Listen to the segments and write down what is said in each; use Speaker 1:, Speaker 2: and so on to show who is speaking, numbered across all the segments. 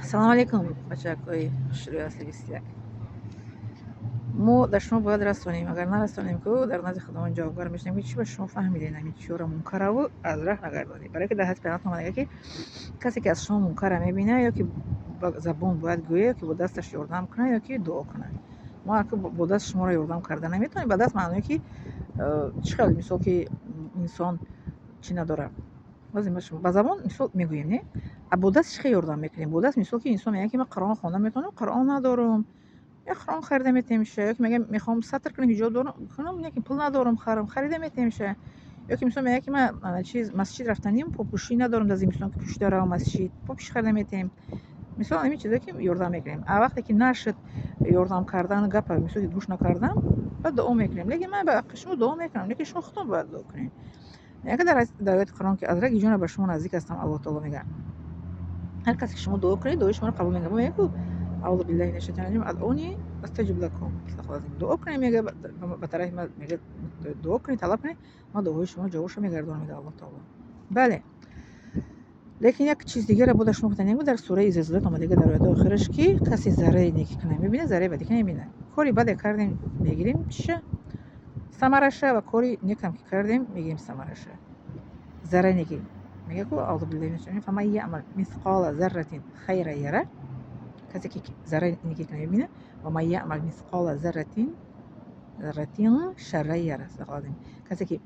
Speaker 1: Салому алейкум, бачакҳои хушрӯи асли 21. Мо дар шумо бояд расонем, агар нарасонем, ку дар назди Худованд ҷавобгар мешавем, ки чӣ ба шумо фаҳмидем ҳамин чиёро, мункараву аз раҳ нагардонед. Барое ки дар ҳадис Пайғамбар омада, ки касе ки аз шумо мункарро мебинад, ё ки ба забон бояд гӯяд, ё ки бо дасташ ёрдам кунад, ё ки дуо кунад. Мо ака бо даст шуморо ёрдам карда наметавонем. Ба даст маъное ки чӣ хел, мисол, ки инсон чӣ надорад. Ба забон, мисол, мегӯем, не, а бо даст чӣ хел ёрдам мекунем? Бо даст, мисол, ки инсон мегӯяд, ки ман Қуръон хонда метавонам, Қуръон надорам, я Қуръон харида метавонем, ё ки мегӯяд, мехоҳам сатр кунам, ҳиҷоб дорам кунам, лекин пул надорам, харам, харида метавонем, ё ки, мисол, мегӯяд, ки ман чиз, масҷид рафтаним, попӯшӣ надорам дар зимистон, ки пӯшида равам масҷид, попӯшӣ харида метавонем. Мисол, ҳамин чизое ки ёрдам мекунем. А вақте ки нашуд ёрдам кардан, гапа, мисол, ки гӯш накардам, баъд дуо мекунем. Лекин ман ба шумо дуо мекунам, лекин шумо худтон бояд дуо кунед. Яке дар ояти Қуръон, ки аз раги ҷона ба шумо наздик ҳастам, Аллоҳ таоло мегӯяд, ҳар касе ки шумо дуо кунед, дуои шуморо қабул мекунад. Мегӯяд ку: أعوذ بالله من الشيطان الرجيم، ادعوني أستجب لكم. Дуо кунед, мегӯяд, ба тарафи ман, мегӯяд, дуо кунед, талаб кунед, ман дуои шумо ҷавобашро мегардонам, мегӯяд Аллоҳ таоло. Бале, лекин як чиз дигаре буда, шумо гуфтан, дар сураи Зилзилат омадага, дар ояти охираш, ки касе зарраи некӣ кунад, мебинад, зарраи бадӣ кунад, мебинад. Кори баде кардем, мегирем чиша, самараша, ва кори некам ки кардем, мегирем самараша. Зарраи некӣ мегӯяд ку: أعوذ بالله، فمن يعمل مثقال ذرة خيرا يره. Касе ки зарраи некӣ кунад, мебинад. ومن يعمل مثقال ذرة شرا يره. Касе ки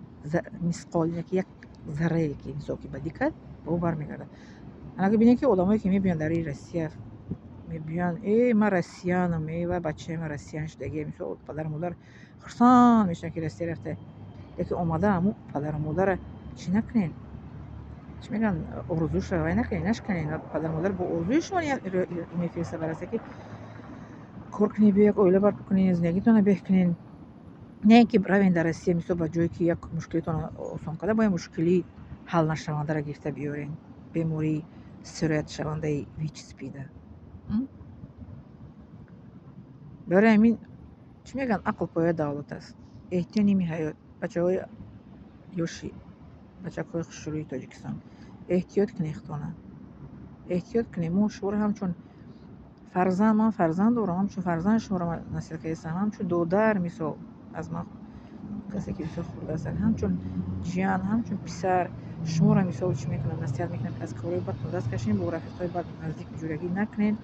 Speaker 1: мисқол, як заррае ки, мисол, ки бадӣ кард, ба ӯ бармегардад. Анаки бинед, ки одамое ки мебиёнд дар Россия, мебиёнд: «Э, ман россиянам, э, ва бачаи ман россиян шудагӣ». Мисол, падару модар хурсанд мешаванд, ки Россия рафта. Лекин омада ҳамун падару модара чӣ накунед, чӣ мегӯянд, орзуша вай накунед, нашканед. Падару модар бо орзуи шумо мефиристад ба Россия, ки кор кунед, биё, як оила барпо кунед, зиндагитонро беҳ кунед. Не ин ки равем дар Россия, мисол, ба ҷое ки як мушкилитонро осон карда, бояд мушкилии ҳалнашавандаро гирифта биёрем, бемории сироятшавандаи ВИЧ, СПИДа. Барои ҳамин, чӣ мегӯянд, ақл пояи давлат аст, эҳтиёт ними ҳаёт. Бачаҳои ёши, бачакҳои хушрӯи Тоҷикистон, эҳтиёт кунед, худтона эҳтиёт кунед. Мо шуморо ҳамчун фарзанд, ман фарзанд дорам, ҳамчун фарзанд шуморо насиҳат кардастам, ҳамчун додар, мисол, аз ман касе ки бисёр хурд ҳастанд, ҳамчун ҷиян, ҳамчун писар шуморо, мисол, чӣ мекунам, насиҳат мекунам, ки аз корҳои бадтон даст кашед, бо рафиқҳои бад наздик ҷурагӣ накунед,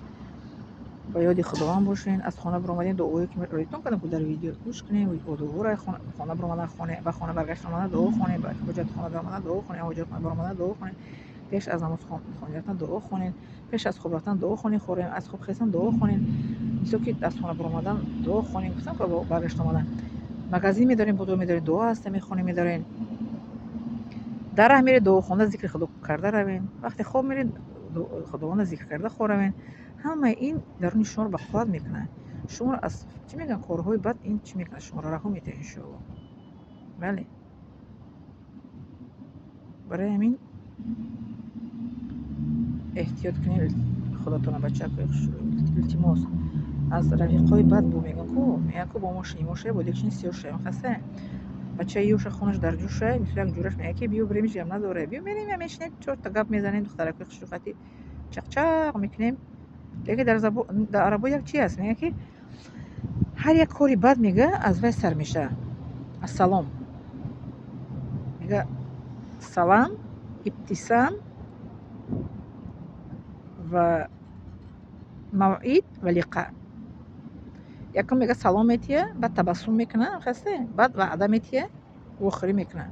Speaker 1: ба ёди Худованд бошед. Аз хона биромадем, дуое ки роитон кардам ку дар видео, гӯш кунед одобҳоро. Хона биромадан, ба хона баргашт омадан, дуо хонед, ба ҳоҷатхона даромадан, дуо хонед, ҳоҷатхона баромадан, дуо хонед, пеш аз намоз рафтан дуо хонед, пеш аз хоб рафтан дуо хонед, аз хоб хестан дуо хонед, мисол, ки аз хона баромадан дуо хонед, гуфтам, баргашт омадан. Магазин медорем, бозор медорем, дуо ҳаста, мехонем, медорем. Дар раҳ меред, дуо хонда, зикри Худо карда равен. Вақте хоб меред, Худованда зикр карда хоб равен. Ҳамаи ин даруни шуморо бақувват мекунад, шуморо аз, чӣ мегӯянд, корҳои бад ин чӣ мекунад, шуморо раҳо метиҳад, иншоалло. Бале, барои ҳамин эҳтиёт кунед худатона, бачакҳои хушрӯ, илтимос. Аз рафиқҳои бад бо мегӯям ку, мегӯям ку, бо мо шинӣ бо дикшини сиёҳ шавем. Хаста бачаи ёша хонаш дар ҷӯша, мисол, як ҷураш мегӯяд, ки биё бирем, ҳеҷ гап надорад, биё мерем, мешинем, чорта гап мезанем, духтаракҳои хушрӯхатӣ чақчақ мекунем. Лекин дар арабо як чи аст, мегӯяд, ки ҳар як кори бад, мега, аз вай сар мешавад, аз салом. Мега, салам, ибтисам ва мавъид ва лиқа. Якум, мега, салом метиҳа, баъд табассум мекуна, хасте, баъд ваъда метиҳа, вохӯрӣ мекуна.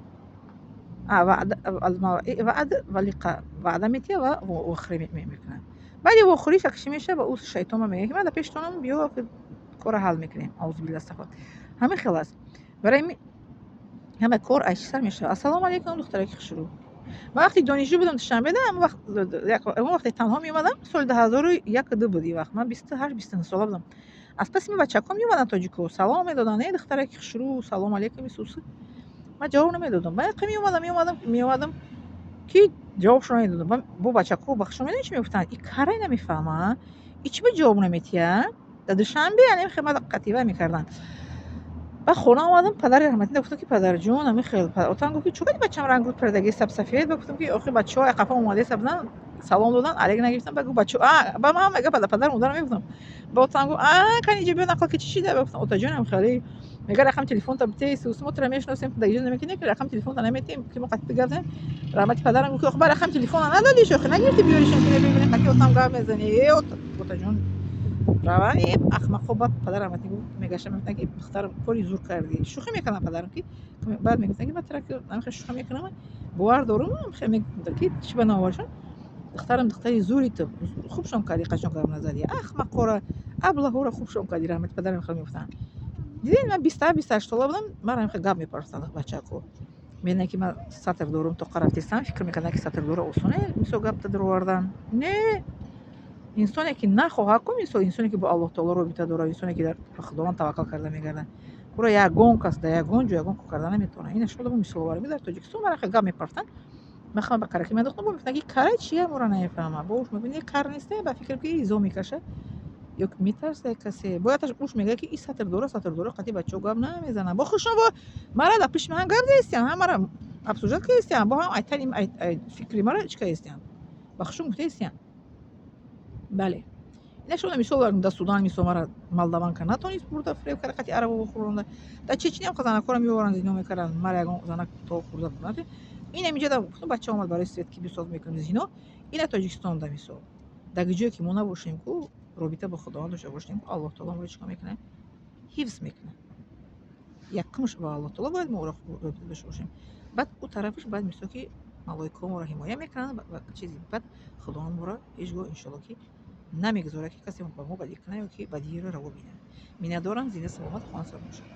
Speaker 1: Ваъд ва лиқа, ваъда метиҳа ва вохӯрӣ мекуна. Баъди вохӯриш чӣ мешавад? Ба ӯ шайтонма мегӯяд, ки ман дар пештонам, биё, корро ҳал мекунем. Аузубилла, астағфир. Ҳамин хел аст. Барои ҳама кор аз чӣ сар мешавад? Ассалому алайкум, духтараки хушрӯ. Ман вақте донишҷӯ будам Душанбеда, ҳамон вақте танҳо меомадам, соли 2001-ду буд, ин вақт ман 28, 29 сола будам. Аз паси ман бачакҳо меомаданд, тоҷико, салом медоданд: «Э, духтараки хушрӯ, салому алайкум, Исус». Ман ҷавоб намедодам. Ба яқин меомадам, меомадам, меомадам, ки ҷавобшо намедодам. Бо бачакҳо бахшо, медонӣ, чӣ мегуфтанд? «И карай намефаҳма, и чӣ ба ҷавоб наметиҳа?» Дар Душанбе яъне хеле қатива мекарданд. Баъд хона омадам, падари раҳматӣ гуфтам, ки падарҷон, ами хел. Отам гуфт, ки чӯ кади бачам рангрӯд паридаги сабсафед? Ба гуфтам, ки охи, бачаҳо қафа омадаеса будан, салом додан, алек нагирифтам. Ба гуфт, бачо ба ман мега, падар модарам мегуфтам. Ба отам гуфт: «А кани иҷо биё, нақл ки чӣ шида?» Ба гуфтам: «Отаҷонам, хеле мега, рақами телефонта бите, мо тура мешиносем, дар иҷо намекунем, ки рақами телефонта наметем, ки мо қатъи гап занем». Раҳмати падарам гуфт, ки охи, ба рақами телефона надодиш, охи нагирифти биёришон, ки мебинем, қатъи отам гап мезани. Э, отаҷон, рава, э, ахмақо. Баъд падар раҳматӣ гуфт, мегаштам, мегуфтанд, ки духтарам, кори зур кардӣ. Шӯхӣ мекардам падарам, ки баъд мегуфтанд, ки ман тура шӯхӣ мекунам, бовар дорум, ки чӣ ба навоваршон. Духтарам, духтари зури ту, хубшон кардӣ, қашон гап назадӣ, ахмақора, аблаҳора хубшон кардӣ. Раҳмати падарам хел мегуфтанд. Дидед, ман 27, 28 сола будам, ман хел гап мепарастанд бачако. Медонанд, ки ман сатр дорум, тоқа рафтистам, фикр мекарданд, ки сатр дора осоне, мисол, гапта даровардан. Не, инсоне ки нахоҳад ку, мисол, инсоне ки бо Аллоҳ таоло робита дорад, инсоне ки ба Худованд таваккал карда мегардад, ӯро ягон кас дар ягон ҷо ягон кор карда наметавонад. Ина шумо мисол оварем, дар Тоҷикистон мара хел гап мепартанд. Ман хеле ба караки меандохтам, бо мегуфтанд, ки кара чия, моро намефаҳмад. Бо уш мегӯяд, кар неста, ба фикр ки изо мекашад ё метарсад касе. Бояд уш мегӯяд, ки и сатр дора, сатр дора, қатъи бачаҳо гап намезанад. Бо худшон бо мара дар пишти ман гап заистиянд, ҳам мара обсуждать кардистиянд, бо ҳам айтани фикри мара чӣ кардистиянд, ба худшон гуфтаистиянд. Бале, ина шумо мисол овардем. Дар Судан, мисол, мара молдаванка натонист бурда, фиреб карда, қатъи арабо хӯронда. Дар Чечниям занакҳоро меоваранд, зино мекарданд, мара ягон занак то хӯрда буд. Ин ҳаминҷа гуфтам, бача омад барои свет, ки бисоз мекунем зино. Ина Тоҷикистонда, мисол, дар ҷое ки мо набошем ку, робита бо Худованд дошта бошем ку, Аллоҳ таоло моро чикор мекунад? Ҳифз мекунад. Якумш, ба Аллоҳ таоло бояд мо робита дошта бошем, баъд ӯ тарафаш, баъд, мисол, ки малоикаҳо моро ҳимоя мекунанд ва чизи баъд Худованд моро ҳеҷ гоҳ, иншоалло, ки намегузорад, ки касе ба мо бадӣ кунад ё ки бадиро раво бинад. Миннатдорам, зинда, саломат, хона сар бошед.